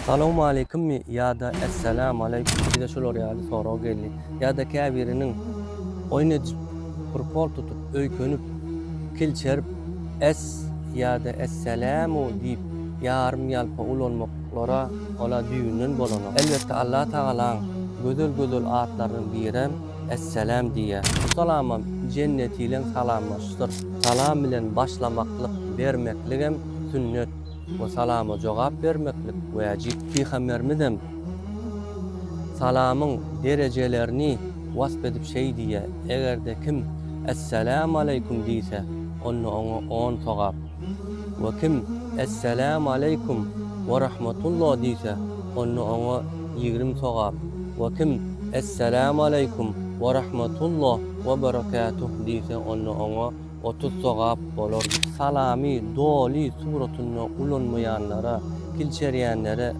Salowmaleýkimmi ýa-da Esselämaleýkum bize şular ýaly sorag geldi. Ýa-da käbiriniň oýun edip, prikol tutup, öýkenip, kilçerip Es ýa-da Esselämu diýip ýarym-ýalpa ulanmaklara ola düýbünden bolanok. Elbetde Allah Tagalaň gözel-gözel atlarynyň birem Esseläm diýýär. Bu salamam jennetileň salamlaşydyr. Salam bilen başlamaklyk, bermekligem sünnet. We salama jogap bermeklik wäjip. Pygamberimizem salamyň derejelerini wasp edip şeý diýýär, Eger-de kim Esselämu aleýkum diýse, onda oňa on sogap. We kim Esselämu aleýkum we rahmetullah diýse, onda oňa 20 sogap. We kim Esselämu aleýkum we rahmetullah we berekatuh diýse, onda oňa 30 sogap bolar. Salamy doly suratynda ulanmaýanlara, kilçerýänlere.